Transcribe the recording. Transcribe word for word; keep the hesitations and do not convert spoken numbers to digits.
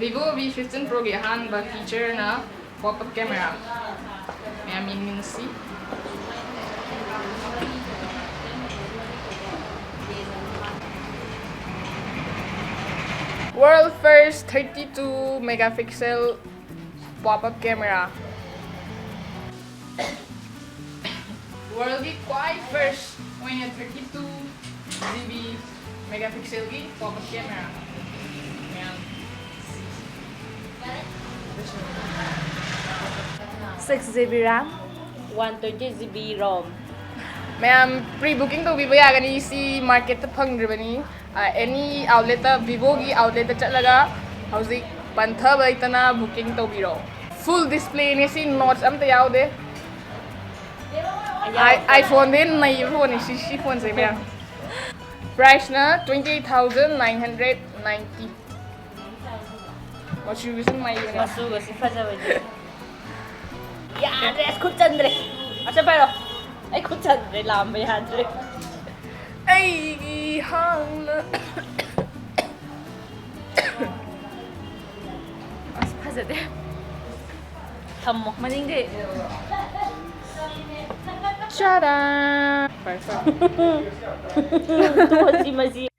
Vivo V fifteen Proꯒꯤ ꯑꯍꯥꯟꯕ featureꯅ pop-up camera꯫ ꯃꯌꯥꯝ ꯌꯦꯡꯃꯤꯟꯅꯁꯤ꯫ World first thirty two megapixel pop-up camera꯫ Worldꯒꯤ ꯈ꯭ꯋꯥꯏ first ꯑꯣꯏꯅ thirty two GB megapixelꯒꯤ pop-up camera꯫ ꯃꯌꯥꯝ꯫ Six GB RAM, one twenty GB ROM. ꯃꯌꯥꯝ pre booking ꯇꯧꯕꯤꯕ ꯌꯥꯒꯅꯤ꯫ ꯁꯤ marketꯇ ꯐꯪꯗ꯭ꯔꯤꯕꯅꯤ꯫ ꯑꯦꯅꯤ outletꯇ, Vivoꯒꯤ outletꯇ ꯆꯠꯂꯒ ꯍꯧꯖꯤꯛ ꯄꯟꯊꯕ ꯂꯩꯇꯅ booking ꯇꯧꯕꯤꯔꯣ꯫ Full displayꯅꯦ ꯁꯤ, notch ꯑꯝꯇ ꯌꯥꯎꯗꯦ꯫ iPhoneꯗꯩ ꯅꯩꯕ phoneꯅꯦ ꯁꯤ, ꯁꯤ phoneꯁꯦ ꯃꯌꯥꯝ꯫ Priceꯅ twenty eight thousand nine hundred ninety꯫ ꯃꯆꯨꯒꯁꯨ ꯅꯩꯕꯅꯦ꯫ ꯃꯆꯨꯒꯁꯤ ꯐꯖꯕꯅꯤ꯫ ꯌꯥꯗ꯭ꯔꯦ, ꯑꯁ, ꯈꯨꯠ ꯆꯟꯗ꯭ꯔꯦ꯫ ꯑꯁ, ꯄꯥꯏꯔꯣ꯫ ꯑꯩ ꯈꯨꯠ ꯆꯟꯗ꯭ꯔꯦ, ꯂꯥꯝꯕ ꯌꯥꯗ꯭ꯔꯦ꯫ ꯑꯩꯒꯤ ꯍꯥꯡꯅ꯫ ꯑꯁ, ꯐꯖꯗꯦ꯫ ꯊꯝꯃꯣ꯫ ꯃꯅꯤꯡꯗꯤ꯫ ꯆꯥꯔꯥ꯫ ꯐꯔꯦ, ꯐꯔꯦ꯫ ꯇꯣꯛꯑꯁꯤ ꯃꯁꯤ꯫